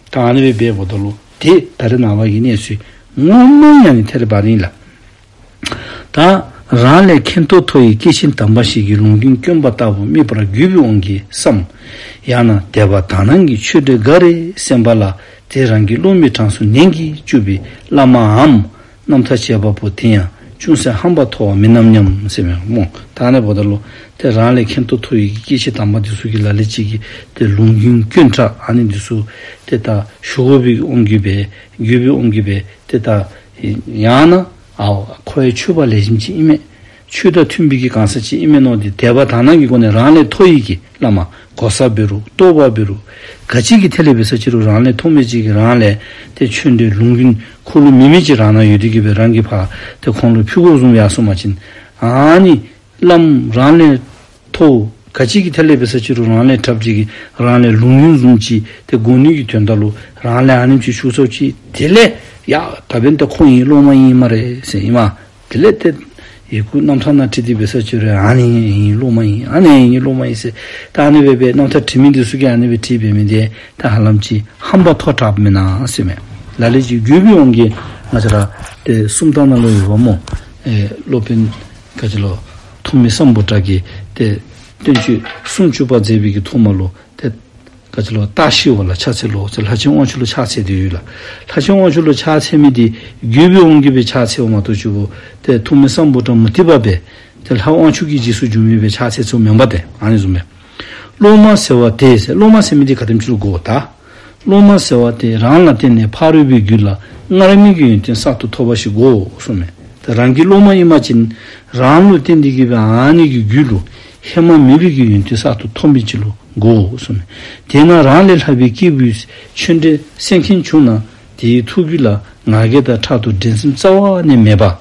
ད་ཨ་ནི་སྦེ་འབདཝ་ད་ལུ་ཏེ་ད་རེས་ནངས་པ་གི་གནས་ཚུལ་ངོ་མ་ཡང་ནི་ཐད་རི་བ་རི་ཨིན་ལགས། ད་རང་ལས་མཁན་ཐོག་མཐོ་བའི་སྐྱེས་ཆེན་དམ་པ་ཞིག་གིས་ལུང་རྒྱུན་བསྐྱོན་པ་ལྟ་བུ་རྨིས་པར་གུས་པའི་དབང་གིས་སམ། ཡང་ན་དད་པ་དག་སྣང་གིས་ཆོས་འབྲེལ་འགའ་རེ་གསན་པ་ལ་དེ་རང་གི་སློབ་མའི་གྲངས་སུ་ནན་གྱིས་བཅུག་པའི་བླ་མའམ་རྣམ་ཐར་བྱེད་པ་པོ་དེ་ཡང་ཅུང་ཟད་ཧམ་པ་མཐོ་བ་མིན་ནམ་སྙམ་ཟེར་མས་སྨོ། ད་ཨ་ནི་འབདཝ་ད་ལུ་ཏེ་རང་ལས་མཁན་ཐོག་མཐོ་བའི་སྐྱེས་ཆེན་དམ་པ་འདི་ཚུ་གིས་ལ་ལུ་ཅིག་གིས་ཏེ་ལུང་རྒྱུན་བསྐྱོན་དྲགས་ཨ་ནི་འདི་ཚུ་ཏེ་ད་ཞུ་དགོ་པའི་དབང་གིས་སྦེ་གུས་པའི་དབང་གིས་སྦེ་ཏེ་ད་ཡང་ན་ཨའོ་ཁོ་ཡང་ཆོསཔ་ལེགས་ཤོམ་ཅིག་ཨིན་མས། ཆོས་དང་མཐུན་པའི་གི་གང་ཟག་ཅིག་ཨིན་མས་མནོ་སྟེ་དད་པ་དག་སྣང་གི་སྒོ་ནས་རང་ལས་མཐོ་བའི་གི་བླ་མ་གོ་ས་འབད་རུང་རྟོགས་པ་འབད་རུང་ག་ཅི་གི་ཐད་ལས་འབད་ས་ཅིག་རུང་རང་ལས་མཐོ་མི་ཅིག་གིས་རང་ལས་ཏེ་ཆོས་འབྲེལ་ལུང་རྒྱུན་ཁོ་ལུ་མེད་མི་ཅིག་རང་ནང་ཡོད་དེ་གིས་སྦེ་རང་གིས་ཕར་ཏེ་ཁོང་ལུ་ཕུལ་དགོཔ་བཟུམ་ཡར་སོང་པ་ཅིན་ཨ་ནི་བླམ་རང་ལས་མཐོ་ག་ཅི་གི་ཐད་ལས་འབད་ས་ཅིག་རུང་རང་ལས་དྲགཔ་ཅིག་གིས་རང་ལས་ལུང་རྒྱུན་བཟུམ་ཅིག་ཏེ་དགོ་ནི་གི་དོན་དག་ལུ་རང་ལས་ཨ་ནེམ་ཅིག་ཞུ་ཚརཝ་ཅིག་དེ་ལས་ཡ་ད་འབདན་ད་ཁོ་ཨིན་སློབ་མ་ཨིན་སྨ་རེ་ཟེར་ཨིན་མས། དེ་ལས་ཏེ་ཡི་གུ་རྣམ་ཐར་ནང་བྲིས་ཏེ་འབད་ས་ཅིག་རུང་ཨ་ནི་ཨིན་སློབ་མ་ཨིན་ཨ་ནི་ཨིན་སློབ་མ་ཨིན་ཟེར་ད་ཨ་ནི་སྦེ་སྦེ་རྣམ་ཐར་བྲི་མི་འདི་ཚུ་གིས་ཨ་ནི་སྦེ་བྲིས་འབད་མི་འདི་ད་ཧ་ལམ་ཅིག་ཧམ་པ་མཐོ་དྲགས་མེན་ན་ཟེར་མས། ལ་ལུ་ཅིག་གུས་པའི་དབང་གིས་ང་བཅས་ར་ཏེ་སུམ་རྟགས་ནང་ལུ་ཡོདཔ་སྨོ། ཨེ་སློབ་དཔོན་ག་ཅི་ལོ་ཐོན་མི་སམ་བྷོ་ཊ་གིས་ཏེ་བསྟན་བཅོས་སུམ་ཅུ་པ་མཛད་པའི་གི་ཐོག་མ་ལུ་ཏེ་ག་ཅི་ལོ་ལྟ་ཞིབ་པ་ལ་ཕྱག་འཚལ་ལོ་ཟེར་ལྷ་ཆེན་དབང་ཕྱུག་ལུ་ཕྱག་འཚལ་ཏེ་ཡོད་ལགས། ལྷ་ཆེན་དབང་ཕྱུག་ལུ་ཕྱག་འཚལ་མི་འདི་གུས་པའི་དབང་གིས་སྦེ་ཕྱག་འཚལཝ་མ་གཏོགས་ཅིག་པོ་ཏེ་ཐོན་མི་སམ་བྷོ་ཊ་མུ་སྟེགས་པ་སྦེ་ཏེ་ལྷ་དབང་ཕྱུག་གི་རྗེས་སུ་འཇུག་མི་སྦེ་ཕྱག་འཚལ་ཚུགས་མེན་པ་ཏེ་ཨ་ནི་བཟུམ་སྦེ། སློབ་མ་ཟེར་བ་དེ་ཟེར་སློབ་མ་ཟེར་མི་འདི་ག་དེམ་ཅིག་ལུ་གོ་ད། སློབ་མ་ཟེར་བ་དེ་རང་ལ་བརྟེན་ནས་ཕ་རོལ་པོའི་རྒྱུད་ལ་སྔར་མེད་ཀྱི་ཡོན་ཏན་གསར་དུ་ཐོབ་པ་ཞིག་དགོ་གསུངས་མས། ད་རང་གི་སློབ་མ་ཨིན་པ་ཅིན་རང་ལུ་བརྟེན་ཏེ་གིས་སྦེ་ཨ་ནི་གི་རྒྱུད་ལུ་ཧེ་མ་མེད་པའི་གི་ཡོན་ཏན་གསར་དུ་ཐོབ་མི་ཅིག་ལུ་དགོ་གསུངས་མས། དེས་ན་རང་ལས་ལྷག་པའི་སྐྱེས་བུའི་ཆོས་འབྲེལ་གསན་མཁན་བྱུང་ན་དེའི་ཐུགས་རྒྱུད་ལ་ང་རྒྱལ་དང་ཕྲག་དོག་འགྲན་སེམས་རྩ་བ་ནས་མེད་པར་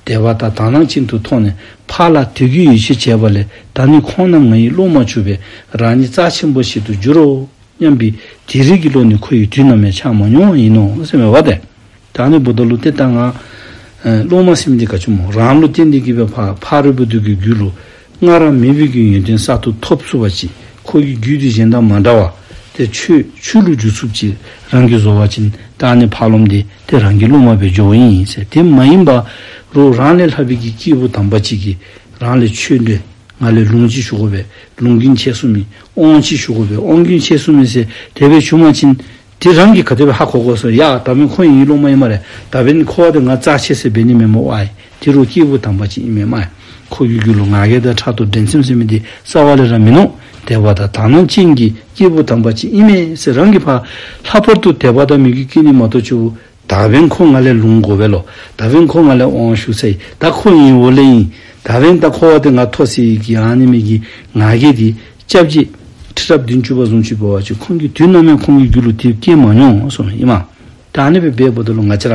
དད་པ་དང་དག་སྣང་ཅན་དུ་མཐོང་ནས་ཕར་ལ་དད་གུས་ཡིད་ཆེས་བྱས་པ་ལས་ད་ནི་ཁོང་རྣམས་ང་ཡི་སློབ་མར་གྱུར་པས་རང་ཉིད་རྩ་ཆེན་པོ་ཞིག་ཏུ་འགྱུར་རོ། སྙམ་པའི་དེ་རིགས་ཀྱི་བློ་ནི་ཁོ་ཡི་དུས་ནམ་ཡང་འཆར་མ་མྱོང་བ་ཡིན་ནོ་ཟེར་མས་པ་ཏེ། ད་ཨ་ནི་འབདཝ་ད་ལུ་ཏེ་ད་ང་ཨེ་སློབ་མ་ཟེར་མི་འདི་ག་ཅི་སྨོ་རང་ལུ་བརྟེན་ཏེ་གིས་སྦེ་ཕ་ཕ་རོལ་པོ་འདི་གི་རྒྱུད་ལུ་སྔར་མེད་པའི་གི་ཡོན་ཏན་གསར་དུ་ཐོབ་ཚུགས་པ་ཅིན་ཁོ་གི་རྒྱུད་འདི་གཞན་དང་མ་འདྲ་བ་ཏེ་ཆོས་ཆོས་ལུ་འགྱུར་ཚུགསཔ་ཅིག་རང་གིས་བཟོ་བ་ཅིན་ད་ཨ་ནི་ཕ་སློབ་འདི་ཏེ་རང་གི་སློབ་མ་སྦེ་འགྱོཝ་ཨིན་ཟེར། དེ་མ་ཡིན་པ་རོགས་རང་ལས་ལྷག་པའི་གི་སྐྱེས་བུ་དམ་པ་ཅིག་གིས་རང་ལས་ཆོས་འདི་ང་ལས་ལུང་ཅིག་ཞུ་དགོ་པས་ལུང་རྒྱུན་ཆད་སོང་མི། དབང་ཅིག་ཞུ་དགོ་པས་དབང་རྒྱུན་ཆད་སོང་མི་ཟེར་དེ་སྦེ་བྱུང་པ་ཅིན་དེ་རང་གིས་ག་དེ་སྦེ་ཧ་གོ་དགོ་ཟེར། ཡ་ད་འབདན་ཁོ་ངེའི་སློབ་མ་ཨིན་སྨ་རེ། ད་འབདན་ཁོ་བ་དེ་ང་རྩ་ཆེ་ཟེར་འབད་ནི་མེན་སྨོ་ཨའི། དེ་རུང་སྐྱེས་བུ་དམ་པ་ཅིག་ཨིན་མས་སྨ་རེ། ཁོ་གི་རྒྱུད་ལུ་ང་རྒྱལ་དང་ཕྲག་དོག་འགྲན་སེམས་ཟེར་མི་དེ་རྩ་བ་ལས་ར་མིན་ནུག། དད་པ་དང་དག་སྣང་ཅན་གྱི་སྐྱེས་བུ་དམ་པ་ཅིག་ཨིན་མས་ཟེར་རང་གིས་ཕར་ལྷག་པར་དུ་དད་པ་དང་མོས་གུས་བསྐྱེད་ནི་མ་གཏོགས་ཅིག་པོ་ད་འབདན་ཁོ་ང་ལས་ལུང་དགོ་པས་ལོ། ད་འབདན་ཁོ་ང་ལས་དབང་ཞུ་ཚར་ཡི། ད་ཁོ་ངེའི་འོག་ལས་ཨིན། ད་འབདན་ད་ཁོ་བ་དེ་ང་མཐོ་ཟེར་གྱི་ཨ་ནི་མི་གི་ང་རྒྱལ་འདི་སྐྱབས་རྗེ་ཁྲི་རབས་བདུན་ཅུ་པ་བཟུམ་ཅིག་འབད་བ་ཅིན་ཁོང་གིས་དུས་ནམ་ཡང་ཁོང་གི་རྒྱུད་ལུ་དེ་སྐྱེས་མ་མྱོང་གསུངས་མས་ཨིན་མས། ད་ཨ་ནི་སྦེ་འབདཝ་ད་ལུ་ང་བཅས་ར་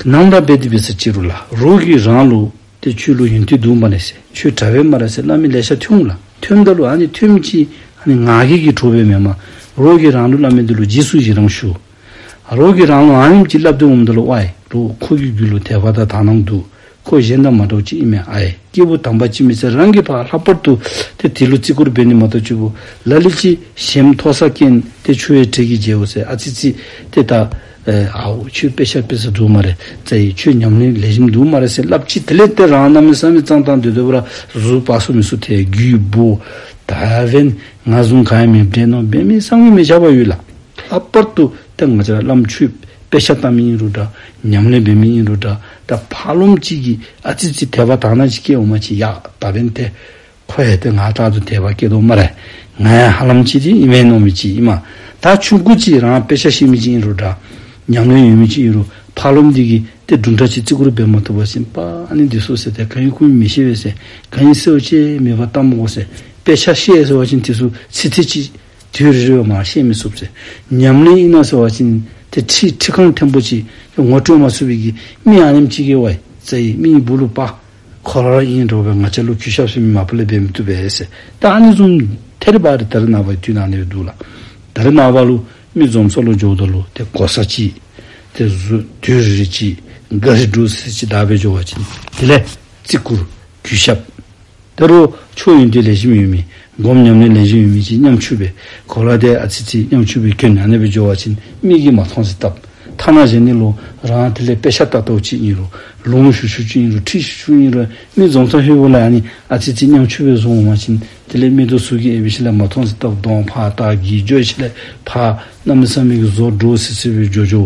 ནང་དང་འབད་དེ་འབད་ས་ཅིག་རུང་ལགས་རོགས་ཀྱིས་རང་ལུ་ཏེ་ཁྱོད་ལུ་ཡོན་ཏན་འདུག་སྨ་རེ་ཟེར། ཁྱོད་དྲག་པས་སྨ་རེ་ཟེར་སླབ་མི་ལེ་ཤ་ཐོན་འོང་ལགས། ཐོནམ་ད་ལུ་ཨ་ནི་ཐོནམ་ཅིག་ཨ་ནི་ང་རྒྱལ་གྱིས་གྲོགས་པས་མེན་པར་རོགས་ཀྱིས་རང་ལུ་སླབ་མི་འདི་ལུ་རྗེས་སུ་ཡི་རང་ཞུ། རོགས་ཀྱིས་རང་ལུ་ཨ་ནེམ་ཅིག་སླབ་སྟེ་འོངམ་ད་ལུ་ཝའི་རོགས་ཁོ་གི་རྒྱུད་ལུ་དད་པ་དང་དག་སྣང་འདུག། ཁོ་གཞན་དང་མ་འདྲཝ་ཅིག་ཨིན་མས་ཨའི། སྐྱེས་བུ་དམ་པ་ཅིག་མས་ཟེར་རང་གིས་ཕར་ལྷག་པར་དུ་ཏེ་དེ་ལུ་བརྩི་བཀུར་འབད་ནི་མ་གཏོགས་ཅིག་པོ་ལ་ལུ་ཅིག་ཞེན་མཐོ་ས་སྐྱེན་ཏེ་ཁྱོད་ཡང་དྲེགས་ཀྱིས་འཇལཝ་ཟེར་ཨ་ཙི་ཙི་ཏེ་ད་ཨེ་ཨའོ་ཁྱོད་དཔེ་ཆ་དཔེ་ས་འདུག་སྨ་རེ། ཙ་ཡི་ཁྱོད་ཉམས་ལེན་ལེགས་ཤོམ་འདུག་སྨ་རེ་ཟེར་སླབ་ཅི། དེ་ལས་ཏེ་རང་གནམ་མེད་ས་མེད་གཙང་ཏང་སྡོད་སྡོདཔ་ར་གཟུགས་པ་སོ་མི་སོ་ཐལ་རྒྱུད་བོ་ད་འབདན་ང་བཟུམ་ག་ཡང་མི་འདྲ་ནོ་འབད་མི་བསམ་གྱིས་མི་ཁྱབ་པ་ཡོད་ལགས། ལྷག་པར་དུ་ཏེ་ང་བཅས་ར་བླམ་ཆོསཔ་དཔེ་ཆ་ལྟ་མི་ཨིན་རུང་འདྲ་ཉམས་ལེན་འབད་མི་ཨིན་རུང་འདྲ་ད་ཕར་ལོགམ་ཅིག་གིས་ཨ་ཙི་ཙི་དད་པ་དག་སྣང་ཅིག་སྐྱེ་འོང་པ་ཅིན་ཡ་ད་འབདན་ཏེ་ཁོ་ཡང་ཏེ་ང་ལྟར་དུ་དད་པ་སྐྱེ་དོ་སྨ་རེ། ང་ཡང་ཧ་ལམ་ཅིག་འདི་ཨིན་མས་མནོ་མི་ཅིག་ཨིན་མས། ད་ཆུང་ཀུ་ཅིག་རང་དཔེ་ཆ་ཤེས་མི་ཅིག་ཨིན་རུང་འདྲ། ཉམས་ལེན་ཡོད་མི་ཅིག་ཨིན་རུང་ཕར་ལོགས་འདི་གིས་ཏེ་དུམ་གྲ་ཅིག་བརྩི་བཀུར་འབད་མ་བཏུབ་པ་ཅིན་པ་ཨ་ནི་འདི་ཚུ་ཟེར་ཏེ་ག་ཨིན་ཁུངས་མི་ཤེས་པས་ཟེར། ག་ཨིན་ཟེར་བ་ཅིན་མེད་པར་བཏང་མི་དགོ་ཟེར། དཔེ་ཆ་ཤེས་ཟེར་བ་ཅིན་དེ་ཚུ་ཚིག་ཐེངས་ཅིག་དུས་རེ་རེ་བ་མ་ཤེས་མི་ཚུགས་ཟེར། ཉམས་ལེན་ཨིན་ན་ཟེར་བ་ཅིན་ཏེ་ཁྲིད་ཁྲིད་ཁང་ཐེངས་པོ་ཅིག་ངོ་སྤྲོད་མ་ཚུགས་པའི་གི་མི་ཨ་ནེམ་ཅིག་གིས་ཝའི་ཙ་ཡི་མི་སྦུག་ལུ་པ་ཁོ་ར་ཨིན་འགྱོ་བས། ང་བཅས་ལུ་གུས་ཞབས་ཟེར་མི་མ་པ་ལས་འབད་མི་བཏུབ་པས་ཟེར། ད་ཨ་ནི་བཟུམ་ཐད་རི་བ་རི་ད་རེས་ནངས་པ་དུས་ནང་ནི་འདུག་ལགས། ད་རེས་ནངས་པ་ལུ་མི་འཛོམས་ས་ལུ་འགྱོཝ་ད་ལུ་ཏེ་གོ་ས་ཅིག་ཏེ་གཟུ་དུས་རེ་ཅིག་གཱ་རི་འདྲོག་སི་སི་ཅིག་བདའ་སྦེ་འགྱོ་བ་ཅིན་དེ་ལས་བརྩི་བཀུར་གུས་ཞབས། ད་རུང་ཆོས་ཡོན་ཏན་ལེགས་ཤོམ་ཡོད་མི་སྒོམ་ཉམས་ལེན་ལེགས་ཤོམ་ཡོད་མི་ཅིག་ཉམ་ཆུང་སྦེ་གོ་ལ་དེ་ཨ་ཙི་ཙི་ཉམ་ཆུང་སྦེ་གྱོན་ཨ་ནེ་སྦེ་འགྱོ་བ་ཅིན་མི་གིས་མ་མཐོང་ཟེར་བཏབ། ཐ་ན་གཞན་ནི་ལུ་རང་དེ་ལས་དཔེ་ཆ་ལྟ་ལྟཝ་ཅིག་ཨིན་རུང་ལོང་ཞུ་ཞུཝ་ཅིག་ཨིན་རུང་ཁྲིད་ཞུ་ཞུཝ་ཨིན་རུང་མི་འཛོམས་ས་ཧེ་བོ་ལས་ཨ་ནི་ཨ་ཙི་ཙི་ཉམ་ཆུང་སྦེ་བཟུང་འོང་བ་ཅིན་དེ་ལས་མིག་ཏོ་ཟུར་གྱིས་ཨེབ་ཞིནམ་ལས་མ་མཐོང་ཟེར་བཏབ། གདོང་ཕར་ལྟ་གིས་འགྱོ་ཞིནམ་ལས་ཕར་གནམ་མེད་ས་མེད་ཀྱི་བཟོ་འདྲོག་སི་སི་སྦེ་འགྱོ་འགྱོ།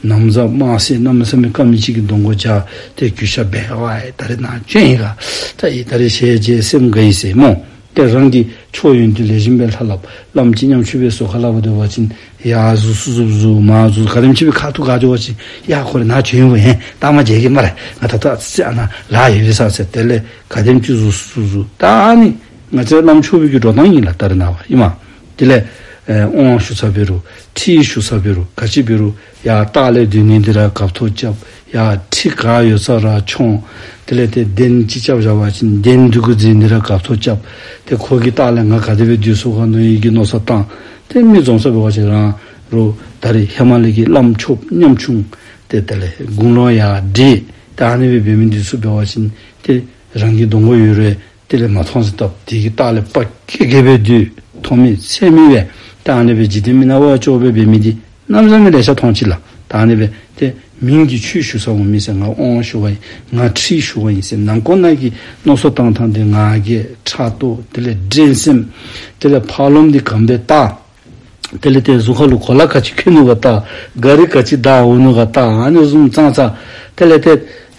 ན་བཟའ་དམར་སེར་གནམ་མེད་ས་མེད་དཀར་མི་ཅིག་གིས་གདོང་མགོ་སྦྱར་ཏེ་གུས་ཞབས་འབད་ཝའི་ད་རེས་ནཱ་བྱོན་ཡི་ག། ད་ཡི་ད་རེས་ཞལ་མཇལ་སེམས་དགའ་ཡི་ཟེར་སྨོ། ཏེ་རང་གིས་ཆོས་ཡོན་ཏན་ལེགས་ཤོམ་སྦེ་ལྷབ་ལྷབ་བླམ་ཅིག་ཉམ་ཆུང་སྦེ་ཟུར་ཁ་ལས་ཕར་སྡོད་པ་ཅིན་ཡར་གཟུགས་སུ་གཟུགས་སུ་མར་གཟུགས་ག་དེམ་ཅིག་སྦེ་ཁ་ཐུག་ག་འགྱོ་བ་ཅིན་ཡ་ཁོ་ར་ནཱ་བྱོན་ཡོདཔ་ཨིན། ད་མ་མཇལ་གེ་སྨ་རེ། ང་ད་ལྟོ་ཨ་ཙི་ཙི་ཨ་ནཱ་ལཱ་ཡོད་པས་ཟེར་ཟེར་དེ་ལས་ག་དེམ་ཅིག་གཟུགས་སུ་གཟུགས་སུ། ད་ཨ་ནི་ང་བཅས་བླམ་ཆོས་པའི་གི་འགྲོ་སྟངས་ཨིན་ལགས། ད་རེས་ནངས་པ་ཨིན་མས། དེ་ལས་ཨེ་དབང་ཞུ་ས་འབད་རུང་ཁྲིད་ཞུ་ས་འབད་རུང་ག་ཅི་འབད་རུང་ཡར་ལྟག་ལས་སྡོད་ནི་འདི་ར་སྐབས་ཐོག་རྐྱབ། ཡར་ཁྲི་ག་ཡོད་ས་ར་མཆོངས། དེ་ལས་ཏེ་གདན་ཅིག་རྐྱབ་བཞག་པ་ཅིན་གདན་འདི་གུ་འཛེགས་ནི་ར་སྐབས་ཐོག་རྐྱབ། ཏེ་ཁོ་གི་ལྟག་ལས་ང་ག་དེ་སྦེ་སྡོད་ཚུགས་ག་མནོ་ནི་གི་མནོ་བསམ་བཏང་། ཏེ་མི་འཛོམས་ས་འབད་བ་ཅིན་རང་རུང་ད་རེས་ཧེ་མ་ལས་ཀྱི་བླམ་ཆོསཔ་ཉམ་ཆུང་ཏེ་དེ་ལས་དགུང་ལོ་ཡར་བགྲེས་ད་ཨ་ནི་སྦེ་འབད་མི་འདི་ཚུ་འབད་བ་ཅིན་ཏེ་རང་གི་གདོང་ཁར་ཡོད་རུང་དེ་ལས་མ་མཐོང་ཟེར་བཏབ། དེ་གི་ལྟག་ལས་པ་ཀེ་ཀེ་སྦེ་སྡོད། མཐོང་མི་ཚད་མི་སྦེ་ད་ཨ་ནི་སྦེ་འཇིག་རྟེན་མི་ནག་པ་ཅོག་སྦེ་འབད་མི་འདི་གནམ་མེད་ས་མེད་ལེ་ཤ་མཐོང་ཅི་ལགས། ད་ཨ་ནི་སྦེ་ཏེ་མིང་གི་ཆོས་ཞུ་ས་འོང་མི་ཟེར་ང་དབང་ཞུ་བ་ཨིན་ང་ཁྲིད་ཞུ་བ་ཨིན་ཟེར་ནང་ཁོག་ནང་གི་མནོ་བསམ་བཏང་ཐངས་འདི་ང་རྒྱལ་ཕྲག་དོག་དེ་ལས་འགྲན་སེམས་དེ་ལས་ཕར་ལོགས་འདི་གམ་སྦེ་བལྟ། དེ་ལས་ཏེ་གཟུགས་ཁ་ལུ་གོ་ལ་ག་ཅི་གྱོན་ནུག་ག་བལྟ། གཱ་རི་ག་ཅི་བདའ་འོང་ནུག་ག་བལྟ། ཨ་ནི་བཟུམ་ཙང་ཙང་དེ་ལས་ཏེ་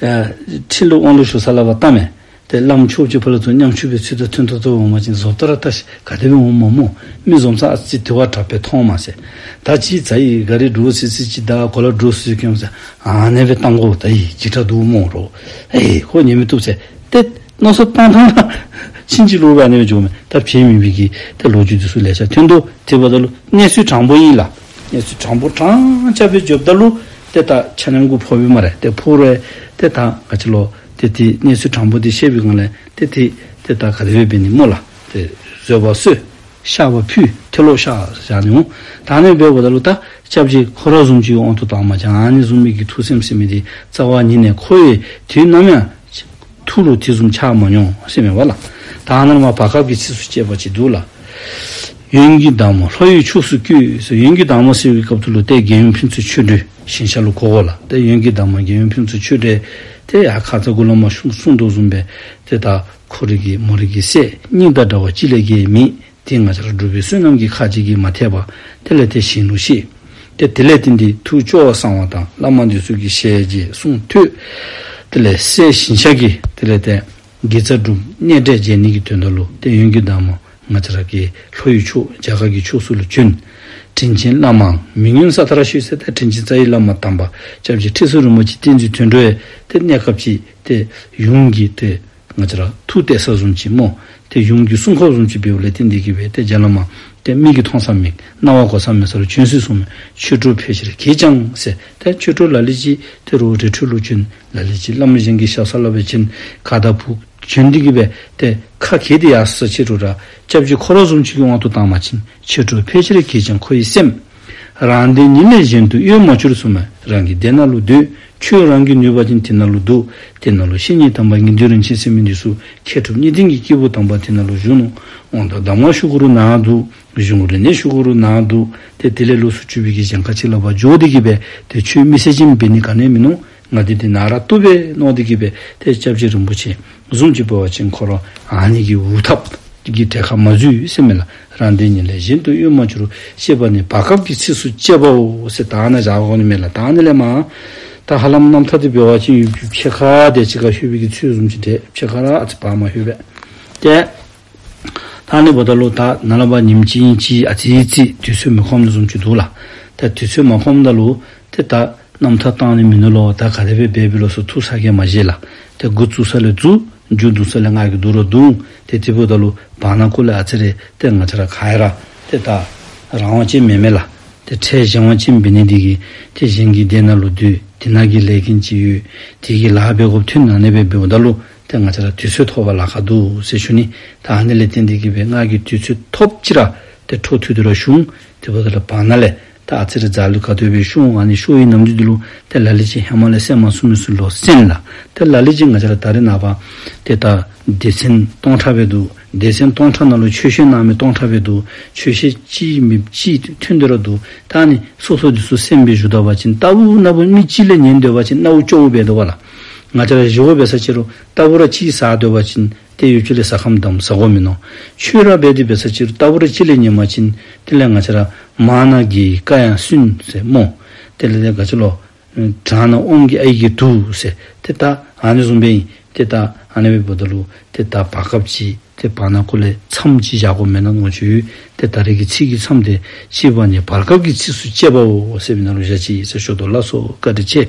ཨེ་ཁྲིད་ལུ་དབང་ལུ་ཞུ་ས་ལས་ཕར་བལྟ་མས། ཏེ་བླམ་ཆོསཔ་ཅིག་ཕར་ལས་ཚུར་ཉམ་ཆུང་སྦེ་ཚུར་ད་ཐོན་ཐོན་ཐོན་འོང་པ་ཅིན་བཟོ་ལྟ་ར་བལྟ་ཤིག་ག་དེ་སྦེ་འོངམ་སྨོ། མི་འཛོམས་ས་ཨ་ཙི་དེ་བ་དྲག་སྦེ་མཐོང་མས་ཟེར། ད་ཅི་ཙ་ཡི་གཱ་རི་འདྲོག་སི་སི་ཅིག་བདའ་གོ་ལ་འདྲོག་སི་སི་གྱོན་ཟེར་ཨ་ནི་སྦེ་བཏང་དགོ། ད་ཡི་འཇིགས་སྐྲག་འདུག་སྨོ་རོ། ཨེ་ཁོ་ཉན་མི་བཏུབ་ཟེར། ཏེ་མནོ་བསམ་བཏང་ཐངས་ལ་ཕྱིན་ཅི་ལོག་སྦེ་ཨ་ནི་སྦེ་འགྱོཝ་མས། ད་བྱེད་མི་མི་གི་ཏེ་ལོ་རྒྱུས་འདི་ཚུ་ལེ་ཤ་ཐོན་དོ། དེ་འབདཝ་ད་ལུ་གནས་ཚུལ་དྲང་པོ་ཨིན་ལགས། གནས་ཚུལ་དྲང་པོ་དྲང་ཅིག་སྦེ་འགྱོཝ་ད་ལུ་ཏེ་ད་ཆ་མཉམ་གུ་ཕོག་པས་སྨ་རེ། ཏེ་ཕོག་རུང་ཏེ་ད་ག་ཅི་ལོ་ཏེ་ཏེ་གནས་ཚུལ་དྲང་པོ་འདི་ཤེས་པའི་སྒང་ལས་ཏེ་ཏེ་ཏེ་ད་ག་དེ་སྦེ་འབད་ནི་སྨོ་ལགས། ཏེ་བཟོད་པ་གསོལ། བཤགས་པ་ཕུལ། ཐལ་ལོག་བཤགས་བཞག་ནི་འོང་། ད་ཨ་ནི་འབདཝ་ད་ལུ་ད་སྐྱབས་རྗེ་ཁོ་ར་བཟུམ་ཅིག་དབང་དུ་བཏང་པ་ཅིན་ཨ་ནི་བཟུམ་མའི་གི་ཐུགས་སེམས་ཟེར་མི་འདི་རྩ་བ་ཉིད་ནས་ཁོ་ཡང་དུས་ནམ་ཡང་ཐུགས་ལུ་དེ་བཟུམ་ཆགས་མ་མྱོང་ཟེར་མས་པ་ལགས། ད་ཨ་ནཱ་མར་བར་སྐབས་ཀྱི་ཚིགས་སུ་བཅད་པ་ཅིག་འདུག་ལགས། ཡོན་གྱི་བདག་མོ་ལྷོ་ཡི་ཕྱོགས་སུ་བསྐྱོད་ཟེར། ཡོན་གྱི་བདག་མོ་ཟེར་བའི་སྐབས་སུ་ལུ་ཏེ་རྒྱལ་ཡུམ་ཕུན་ཚོགས་ཆོས་སྒྲོན་ཞིང་གཤེགས་ལུ་གོ་དགོ་ལགས། ཏེ་ཡོན་གྱི་བདག་མོ་རྒྱལ་ཡུམ་ཕུན་ཚོགས་ཆོས་སྒྲོན་ཏེ་ཡར་ཁ་ཙ་གུ་ལས་མར་གསུང་གསུང་དོ་བཟུམ་སྦེ་ཏེ་ད་ཁོ་རའི་གི་མོ་རའི་གི་སྲས་སྙིང་དང་འདྲ་བ་གཅིག་ལས་སྐྱེས་མི་ཏེ་ང་བཅས་ར་འབྲུག་པའི་བསོད་ནམས་ཀྱི་ཁ་རྗེ་གིས་མ་ཐེག་པར་དེ་ལས་ཏེ་ཞིང་ལུ་གཤེགས། ཏེ་དེ་ལས་ཏེ་འདི་ཐུགས་སྐྱོ་བ་སངས་པ་དང་བླ་མ་འདི་ཚུ་གི་ཞལ་མཇལ་གསུང་ཐོས། དེ་ལས་སྲས་ཞིང་གཤེགས་ཀྱིས་དེ་ལས་ཏེ་དགེ་རྩ་སྒྲུབ་གནས་འབྲས་མཇལ་ནི་གི་དོན་དག་ལུ་ཏེ་ཡོན་གྱི་བདག་མོ་ང་བཅས་ར་གི་ལྷོ་ཡི་ཕྱོགས་རྒྱ་གར་གྱི་ཕྱོགས་སུ་ལུ་བྱོན། དྲིན་ཅན་བླ་མའང་མི་མངོན་ས་མཐར་བཞུགས་ཟེར། ཏེ་དྲིན་ཅན་རྩ་བའི་བླ་མ་དམ་པ་སྐྱབས་རྗེ་ཁྲི་ཟུར་རིན་པོ་ཆེ་བསྟན་འཛིན་དོན་གྲུབ་ཡང་ཏེ་གནས་སྐབས་ཅིག་ཏེ་ཡུམ་གྱི་ཏེ་ང་བཅས་ར་ཐུགས་གཏད་ས་བཟུམ་ཅིག་སྨོ། ཏེ་ཡུམ་གྱི་སྲུང་འཁོར་བཟུམ་ཅིག་འབདཝ་ལས་ཏེ་འདི་གིས་སྦེ་ཏེ་རྗེ་བླ་མ་ཏེ་མིག་གིས་མཐོང་ས་མེད་རྣ་བ་གོ་ས་མེད་ས་ལུ་བྱོན་སོ་ནུག་སྨོ། ཆོས་གྲོགས་ཕལ་ཆེར་གྱེས་ཀྱང་ཟེར། ཏེ་ཆོས་གྲོགས་ལ་ལུ་ཅིག་ཏེ་རོགས་རི་ཁྲོད་ལུ་བྱོན། ལ་ལུ་ཅིག་བླ་མ་གཞན་གྱི་ཞབས་ས་ལུ་སྦེ་བྱོན། ག་དང་ཕུ་བྱོན་འདི་གིས་སྦེ་ཏེ་ཁ་གྱེས་ཏེ་ཡར་སོ་ཅི་རུང་ར་སྐྱབས་རྗེ་ཁོ་ར་བཟུམ་ཅིག་གི་དབང་དུ་བཏང་པ་ཅིན་ཆོས་གྲོགས་ཕལ་ཆེར་གྱེས་ཀྱང་ཁོ་ཡི་སེམས། རང་དོན་ཉིད་ལས་གཞན་དུ་གཡོ་མ་གྱུར་གསུངས་མས། རང་གི་སྡེ་ནང་ལུ་སྡོད། ཁྱོད་རང་གིས་ནུས་པ་ཅིན་དེ་ནང་ལུ་འདུག། དེ་ནང་ལུ་བཤེས་གཉེན་དམ་པ་དགེ་འདུན་རིན་ཆེན་ཟེར་མི་འདི་ཚུ་མཁས་གྲུབ་གཉིས་ལྡན་གྱི་སྐྱེས་བུ་དམ་པ་དེ་ནང་ལུ་བཞུགས་ནུག། དབང་དང་གདམས་ངག་ཞུ་དགོ་རུང་ནཱ་འདུག། གཞུང་རིག་གནས་ཞུ་དགོ་རུང་ནཱ་འདུག། ཏེ་དེ་ལས་ལོགས་སུ་གྱུར་པའི་གི་གཞན་ཁ་ཅིག་ལུ་ཕར་འགྱོ་འདི་གིས་སྦེ་ཏེ་ཁྱོད་མི་ཚེ་གཞན་འབད་ནི་ག་ནི་ཡང་མིན་ནུག། ང་འདི་འདི་ནཱ་ར་བཏུབ་པས་མནོ་འདི་གིས་སྦེ་ཏེ་སྐྱབས་རྗེ་རིན་པོ་ཆེ་བཟུམ་ཅིག་འབད་བ་ཅིན་ཁོ་ར་ཨ་ནི་གི་འུ་ཐབ་ཀྱི་གྲལ་ཁར་མ་འཛུལ་ཟེར་མས་ལགས། རང་དོན་ཉིད་ལས་གཞན་དུ་གཡོ་མ་གྱུར། ཞེས་པ་ནི་བར་སྐབས་ཀྱི་ཚིགས་སུ་བཅད་པའོ་ཟེར། ད་ནཱ་བཞག་དགོ་ནི་མས་ལགས། ད་ནི་ལས་མར་ད་ཧ་ལམ་རྣམ་ཐར་འདི་འབད་བ་ཅིན་ཡུལ་གྱི་ཕྱེད་ཀ་དེ་ཅིག་ཁར་ལྷོད་པའི་གི་ཚུལ་བཟུམ་ཅིག་འདྲས། ཕྱེད་ཀ་ར་ཨ་ཙི་ཕར་མ་ལྷོད་པས། ཏེ་ད་ ཨ་ནི་འབདཝ་ད་ལུ་ད་ནཱ་ལས་ཕར་ཉིནམ་གཅིག་གཉིས་ཅིག་ཨ་ཙི་ཙི་དུས་ཚོད་མི་ཁོམ་ནི་བཟུམ་ཅིག་འདུག་ལགས། ཏེ་དུས་ཚོད་མ་ཁོམ་ད་ལུ་ཏེ་ད་རྣམ་ཐར་བཏང་ནི་མིན་ནུག་ལོ། ད་ག་དེ་སྦེ་འབད་འབད་ལོ་ཟེར་ཐུགས་ཚ་གྱང་མ་བཞེས་ལགས། ཏེ་འགོ་བཙུགས་ས་ལས་བཙུགས། མཇུག་བསྡུ་ས་ལས་ང་གིས་བསྡུ་རུང་བསྡུ་འོང་། ཏེ་དེ་འབདཝ་ད་ལུ་བར་ན་ཀུ་ལས་ཨ་ཙི་རེ་ཏེ་ང་བཅས་ར་ག་ར་ཏེ་ད་རང་དབང་ཅིག་མེན་མས་ལགས། ཏེ་འཕྲལ་གཞན་དབང་ཅིག་འབད་ནི་འདི་གིས་ཏེ་གཞན་གྱི་སྡེ་ནང་ལུ་སྡོད། དེ་ནང་གི་ལས་འགན་ཅིག་ཡོད། དེ་གི་ལཱ་འབད་དགོཔ་ཐོན་ནི་ཨ་ནེ་སྦེ་འབདཝ་ད་ལུ་ཏེ་ང་བཅས་ར་དུས་ཚོད་ཐོབ་པར་ལཱ་ཁག་འདུག་ཟེར་ཞུ་ནི། ད་ཨ་ནི་ལས་བརྟེན་ཏེ་གིས་སྦེ་ང་གིས་དུས་ཚོད་ཐོབ་ཅིག་ར་ཏེ་འཕྲོ་མཐུད་དེ་ར་ཞུ་འོང་། དེ་འབདཝ་ད་ལུ་བར་ན་ལས་ད་ཨ་ཙི་རེ་རྫ་ལུ་ཁ་ཐུག་སྦེ་ཞུ་འོང་། ཨ་ནི་ཞུ་བའི་ནམ་དུས་འདི་ལུ་ཏེ་ལ་ལུ་ཅིག་ཧེ་མ་ལས་གསན་མ་ཚུགས་མི་ཚུ་ལུ་གསན་ལགས། ཏེ་ལ་ལུ་ཅིག་ང་བཅས་ར་ད་རེས་ནངས་པ་ཏེ་ད་སྡེ་ཚན་སྟོང་ཕྲག་སྦེ་འདུག། སྡེ་ཚན་སྟོང་ཕྲག་ནང་ལུ་ཆོས་བཤད་གནང་མི་སྟོང་ཕྲག་སྦེ་འདུག། ཆོས་བཤད་གཅིག་མེན་གཅིག་ཐོན་ཏེ་ར་འདུག། ད་ཨ་ནི་སོ་སོ་འདི་ཚུ་གསན་སྦེ་བཞུགས་ད་པ་ཅིན་ལྟ་བུ་ན་བུ་མི་གཅིག་ལས་ཉན་སྡོད་པ་ཅིན་ན་བུ་སྐྱོ་བོ་འབད་དོ་བ་ལགས། ང་བཅས་ར་བཞེས་སྒོ་འབད་ས་ཅིག་རུང་ལྟ་བུ་ར་གཅིག་ཟ་སྡོད་པ་ཅིན་ཏེ་ཡུལ་ཕྱོགས་ལས་ཟ་ཁམས་དམ་ཟ་དགོ་མིན་ནུག། ཆོས་ར་འབད་དེ་འབད་ས་ཅིག་རུང་ལྟ་བུ་ར་གཅིག་ལས་ཉན་པ་ཅིན་དེ་ལས་ང་བཅས་ར་མང་ན་རྒྱལ་བའི་བཀའ་ཡང་སུན་ཟེར་སྨོ། དེ་ལས་ཏེ་ག་ཅི་ལོ། བྲང་ན་དབང་གི་ཨའི་གིས་དུ་ཟེར། ཏེ་ད་ཨ་ནི་བཟུམ་སྦེ་ཨིན། ཏེ་ད་ཨ་ནི་སྦེ་འབདཝ་ད་ལུ་ཏེ་ད་བར་སྐབས་ཅིག་ཏེ་བར་ན་ཀུ་ལས་མཚམས་ཅིག་བཞག་དགོ་མེན་ན་མནོ་ཅི་ཡོད། ཏེ་ད་རེས་ཀྱི་ཚིག་གི་མཚམས་དེ་ཅིག་འབད་ནི་བར་སྐབས་ཀྱི་ཚིགས་སུ་བཅད་པའོ་ཟེར་མི་ནང་ལུ་བཞག་ཅི་ཟེར་ཞུ་དོ་ལགས་སོ། བཀའ་དྲིན་ཆེ།